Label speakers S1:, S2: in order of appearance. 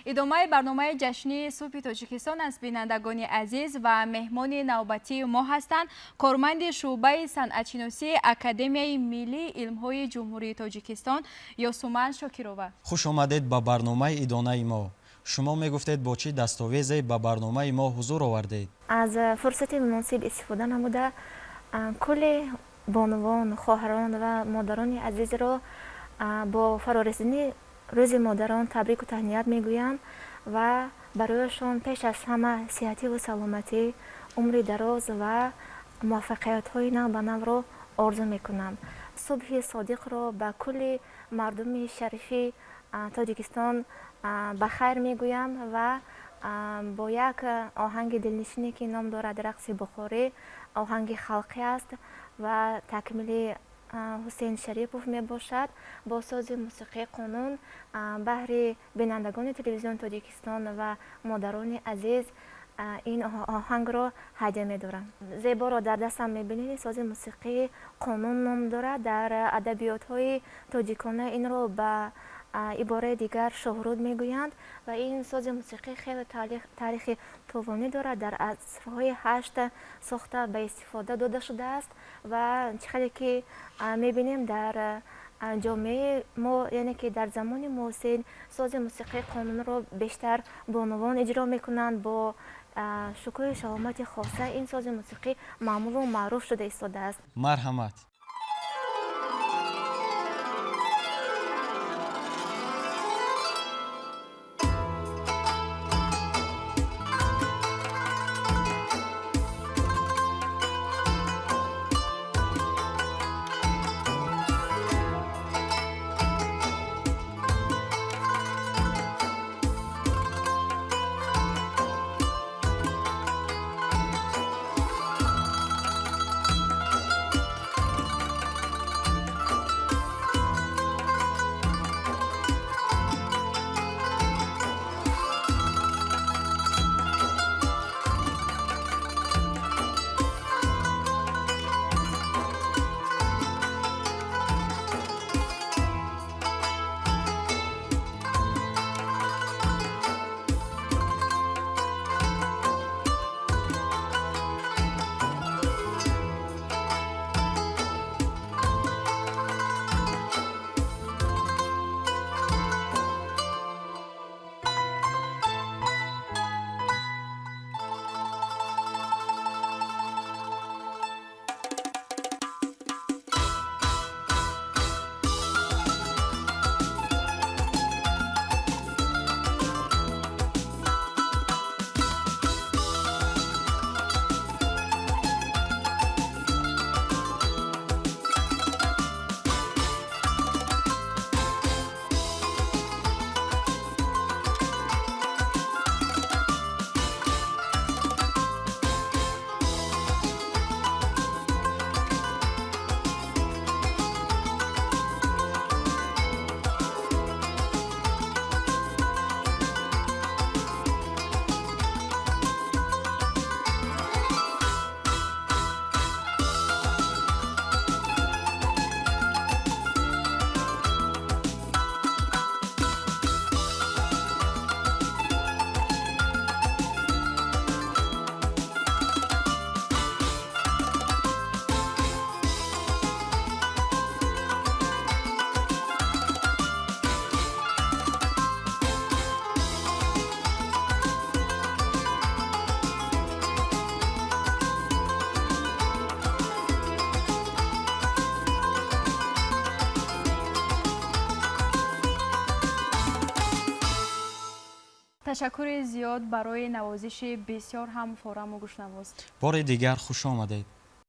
S1: Идомаи барномаи ҷашнии субҳи Тоҷикистон аст, бинандагони азиз, ва меҳмони навбатии мо ҳастанд корманди шӯъбаи санъатшиносии Академияи миллии илмҳои Ҷумҳурии Тоҷикистон Ёсуман Шокирова.
S2: Хуш омадед ба барномаи идонаи мо. Шумо мегуфтед, бо чӣ дастовезе ба барномаи мо ҳузур овардед?
S3: Аз фурсати муносиб истифода намуда, кулли бонувон, хоҳарон ва модарони азизро бо фарорасидани Рӯзи модарон табрику таҳният мегӯям ва барояшон пеш аз ҳама сиҳативу саломатӣ, умри дароз ва муваффақиятҳои нав ба навро орзу мекунам. Субҳи содиқро ба кулли мардуми шарифи Тоҷикистон ба хайр мегӯям ва бо як оҳанги дилнишине, ки ном дорад «Рақси бухорӣ», оҳанги халқӣ аст ва такмили Ҳусейн Шарипов мебошад, бо сози мусиқии қонун баҳри бинандагони Телевизиони Тоҷикистон ва модарони азиз ин оҳангро ҳадя медорам. Зеборо дар дастам мебинед, сози мусиқии қонун ном дорад. Дар адабиётҳои тоҷикона инро ба ибораи дигар шоҳруд мегӯянд ва ин сози мусиқӣ хеле таърихи тӯлонӣ дорад. Дар асрҳои ҳашт сохта ба истифода дода шудааст ва чӣ хеле ки мебинем, дар ҷомеаи мо, яъне ки дар замони муосир, сози мусиқии қонунро бештар бонувон иҷро мекунанд. Бо шукӯҳи шаҳомати хоса ин сози мусиқӣ маъмулу маъруф шуда истодааст.
S2: Марҳамат.
S1: Ташаккури зиёд барои навозиши бисёр ҳам фораму гӯшнавоз.
S2: Бори дигар хуш омадед.